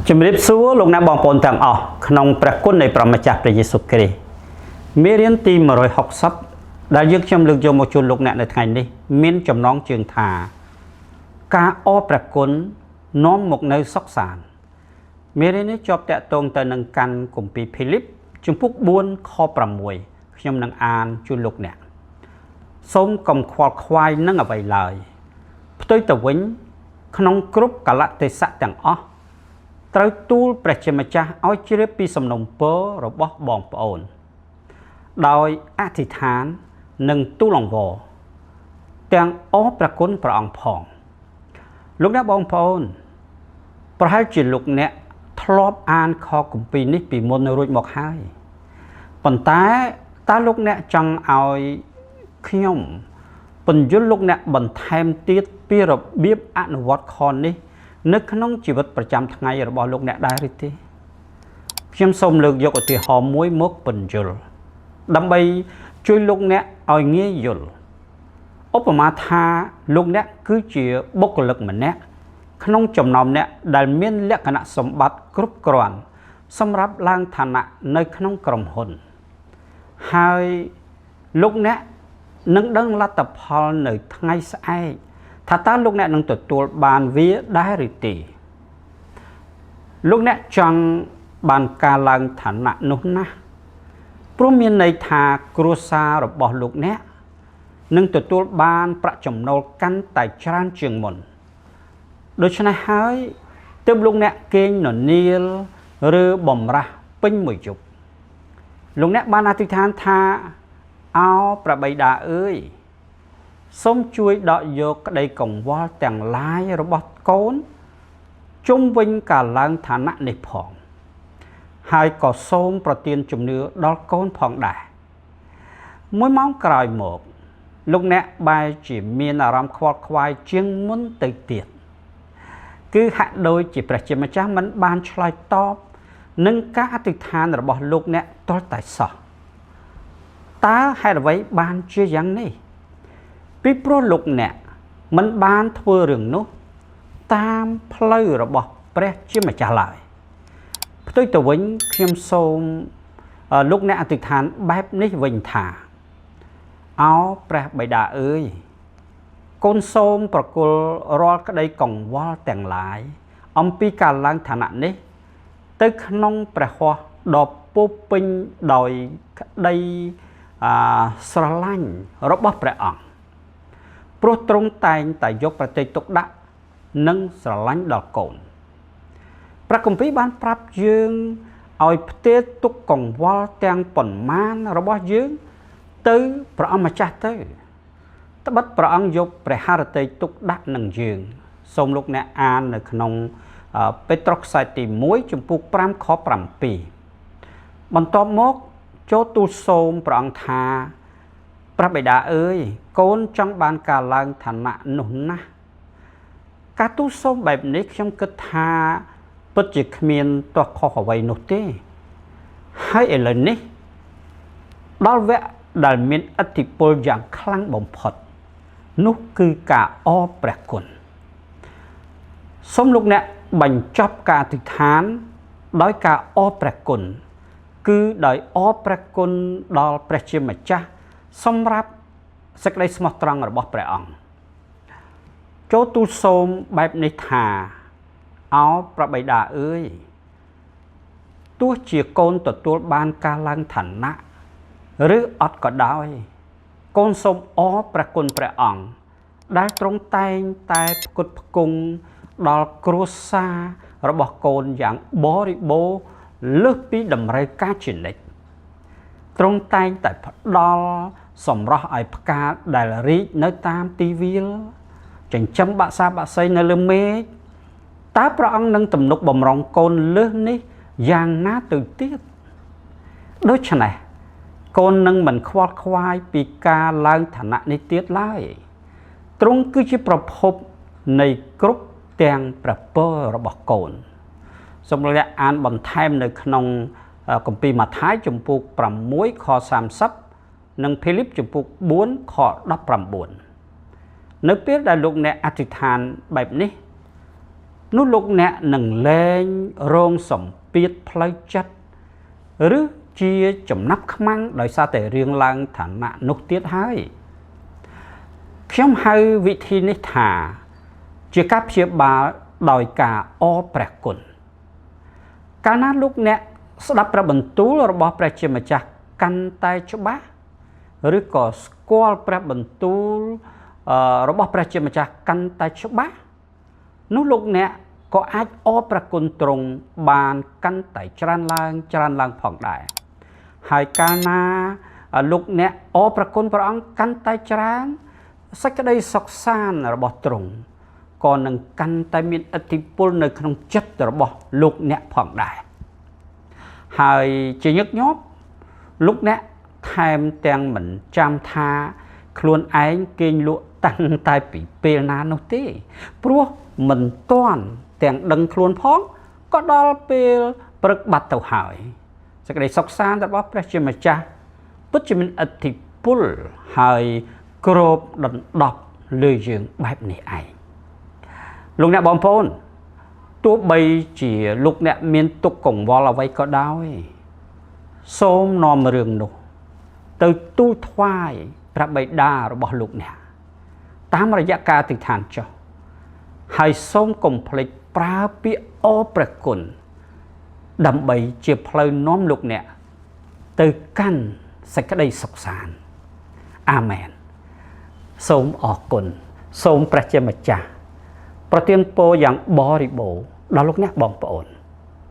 ជំរាបសួរលោកអ្នកបងប្អូនទាំងអស់ក្នុងព្រះគុណនៃព្រះម្ចាស់ព្រះយេស៊ូវគ្រីស្ទមេរៀនទី160ដែលយើងខ្ញុំលើកយកមកជូនលោកអ្នកនៅថ្ងៃនេះមានចំណងជើងថាការអរព្រះគុណនាំមកនៅសុខសាន្តមេរៀននេះជាប់តាក់ទងទៅនឹងកាន់គម្ពីរភីលីបជំពូក4ខ6ខ្ញុំនឹងអានជូនលោកអ្នកសូមកុំខ្វល់ខ្វាយនឹងអ្វីឡើយផ្ទុយទៅវិញក្នុងគ្រប់កលៈទេសៈទាំងអស់ត្រូវទូលព្រះជាម្ចាស់ឲ្យជ្រាបពីសំណូមពររបស់បងប្អូនដោយអធិដ្ឋាននិងទូលអង្វរទាំងអរព្រះគុណព្រះអង្គផងលោកអ្នកបងប្អូនប្រហែលជាលោកអ្នកធ្លាប់អានខគម្ពីរនេះពីមុនរួចមកហើយប៉ុន្តែតើលោកអ្នកចង់ឲ្យខ្ញុំពន្យល់លោកអ្នកបន្ថែមទៀតពីរបៀបអនុវត្តខនេះនៅក្នុងជីវិតប្រចាំថ្ងៃរបស់លោកអ្នកដែរឬទេខ្ញុំសូមលើកយកឧទាហរណ៍មួយមកពន្យល់ដើម្បីជួយលោកអ្នកឲ្យងាយយល់ឧបមាថាលោកអ្នកគឺជាបុគ្គលិកម្នាក់ក្នុងចំណោមអ្នកដែលមានលក្ខណៈសម្បត្តិគ្រប់គ្រាន់សម្រាប់ឡើងឋានៈនៅក្នុងក្រុមហ៊ុនហើយលោកអ្នកនឹងដឹងលទ្ធផលនៅថ្ងៃស្អែកថាតើលោកអ្នកនឹងទទួលបានវាដែរឬទេលោកអ្នកចង់បានការឡើងឋានៈនោះណាស់ព្រោះមានន័យថាគ្រួសាររបស់លោកអ្នកនឹងទទួលបានប្រាក់ចំណូលកាន់តែច្រើនជាងមុនដូច្នេះហើយទើបលោកអ្នកគេងននៀលឬបំរាស់ពេញមួយយប់លោកអ្នកបានអធិដ្ឋានថាអោព្រះបិតាអើយសូមជួយដកយកក្តីកង្វល់ទាំងឡាយរបស់កូនជុំវិញការឡើងឋានៈនេះផងហើយក៏សូមប្រទានជំនឿដល់កូនផងដែរមួយម៉ោងក្រោយមកលោកអ្នកបែរជាមានអារម្មណ៍ខ្វល់ខ្វាយជាងមុនទៅទៀតគឺហាក់ដូចជាព្រះជាម្ចាស់មិនបានឆ្លើយតបនឹងការអធិដ្ឋានរបស់លោកអ្នកទាល់តែសោះតើហេតុអ្វីបានជាយ៉ាងនេះពីព្រោះលោកអ្នកមិនបានធ្វើរឿងនោះតាមផ្លូវរបស់ព្រះជាម្ចាស់ឡើយផ្ទុយទៅវិញខ្ញុំសូមលោកអ្នកអធិដ្ឋានបែបនេះវិញថាអោព្រះបិតាអើយកូនសូមប្រគល់រាល់ក្តីកង្វល់ទាំងឡាយអំពីការឡើងឋានៈនេះទៅក្នុងព្រះហស្ថដ៏ពោពេញដោយក្តីស្រឡាញ់របស់ព្រះអង្គព្រោះទ្រង់តែងតែយកប្រតិទុកដាក់និងស្រឡាញ់ដល់កូនព្រះគម្ពីរបានប្រាប់យើងឲ្យផ្ទេរទុកកង្វល់ទាំងប៉ុន្មានរបស់យើងទៅព្រះអង្គម្ចាស់ទៅត្បិតព្រះអង្គយកព្រះハរតីទុកដាក់នឹងយើងសូមលោកអ្នកអាននៅក្នុងពេត្រុសខ្សែទី1ជំពូក5ខ7បន្ទាប់មកចូលទូលសូមព្រះអង្គថាព្រះបិតាអើយកូនចង់បានការឡើងឋានៈនោះណាស់ការទូលសូមបែបនេះខ្ញុំគិតថាពិតជាគ្មានទាស់ខុសអ្វីនោះទេហើយឥឡូវនេះដល់វគ្គដែលមានឥទ្ធិពលយ៉ាងខ្លាំងបំផុតនោះគឺការអរព្រះគុណសូមលោកអ្នកបញ្ចប់ការអធិដ្ឋានដោយការអរព្រះគុណគឺដោយអរព្រះគុណដល់ព្រះជាម្ចាស់សម្រាប់សេចក្តីស្មោះត្រង់របស់ព្រះអង្គចូលទូលសូមបែបនេះថាអោព្រះបិតាអើយទោះជាកូនទទួលបានការឡើងឋានៈឬអត់ក៏ដោយកូនសូមអរព្រះគុណព្រះអង្គដែលទ្រង់តែងតែផ្គត់ផ្គង់ដល់គ្រួសាររបស់កូនយ៉ាងបរិបូរណ៍លើសពីតម្រូវការជានិច្ចទ្រង់តែងតែផ្ដល់សម្រស់ឲ្យផ្កាដែលរីកនៅតាមទីវាលចិញ្ចឹមបក្សាបក្សីនៅលើមេឃតើព្រះអង្គនឹងទំនុកបំរុងកូនលើសនេះយ៉ាងណាទៅទៀតដូច្នេះកូននឹងមិនខ្វល់ខ្វាយពីការឡើងឋានៈនេះទៀតឡើយទ្រង់គឺជាប្រភពនៃគ្រប់ទាំងព្រះពររបស់កូនសូមលោកអ្នកអានបន្ថែមនៅក្នុងគម្ពីរម៉ាថាយជំពូក6ខ30និងភីលីបជំពូក4ខ19នៅពេលដែលលោកអ្នកអធិដ្ឋានបែបនេះ នោះលោកអ្នកនឹងលែងរងសម្ពាធផ្លូវចិត្តឬជាចំណាប់ខ្មាំងដោយសារតែរឿងឡើងឋានៈនោះទៀតហើយខ្ញុំហៅវិធីនេះថាជាការព្យាបាលដោយការអរព្រះគុណកាលណាលោកអ្នកស្ដាប់ព្រះបន្ទូលរបស់ព្រះជាម្ចាស់កាន់តែច្បាស់ឬក៏ស្គាល់ព្រះបន្ទូលរបស់ព្រះជាម្ចាស់កាន់តែច្បាស់នោះលោកអ្នកក៏អាចអរព្រះគុណទ្រង់បានកាន់តែច្រើនឡើងច្រើនឡើងផងដែរហើយកាលណាលោកអ្នកអរព្រះគុណព្រះអង្គកាន់តែច្រើនសេចក្តីសុខសាន្តរបស់ទ្រង់ក៏នឹងកាន់តែមានឥទ្ធិពលនៅក្នុងចិត្តរបស់លោកអ្នកផងដែរហើយជាញឹកញាប់លោកអ្នកថែមទាំងមិនចាំថាខ្លួនឯងគេងលក់តាំងតែពីពេលណានោះទេព្រោះមិនទាន់ទាំងដឹងខ្លួនផងក៏ដល់ពេលព្រឹកបាត់ទៅហើយសេចក្តីសុខសាន្តរបស់ព្រះជាម្ចាស់ពិតជាមានឥទ្ធិពលហើយគ្របដណ្ដប់លើយើងបែបនេះឯងលោកអ្នកបងប្អូនទោះបីជាលោកអ្នកមានទុក្ខកង្វល់អ្វីក៏ដោយសូមនាំរឿងនោះទៅទូលថ្វាយព្រះបិតារបស់លោកអ្នកតាមរយៈការអធិដ្ឋានចុះហើយសូមកុំភ្លេចប្រើពាក្យអរព្រះគុណដើម្បីជាផ្លូវនាំលោកអ្នកទៅកាន់សេចក្តីសុខសាន្តអាមែនសូមអរគុណសូមព្រះជាម្ចាស់ប្រទានពរយ៉ាងបរិបូរណ៍ដល់លោកអ្នកបងប្អូន។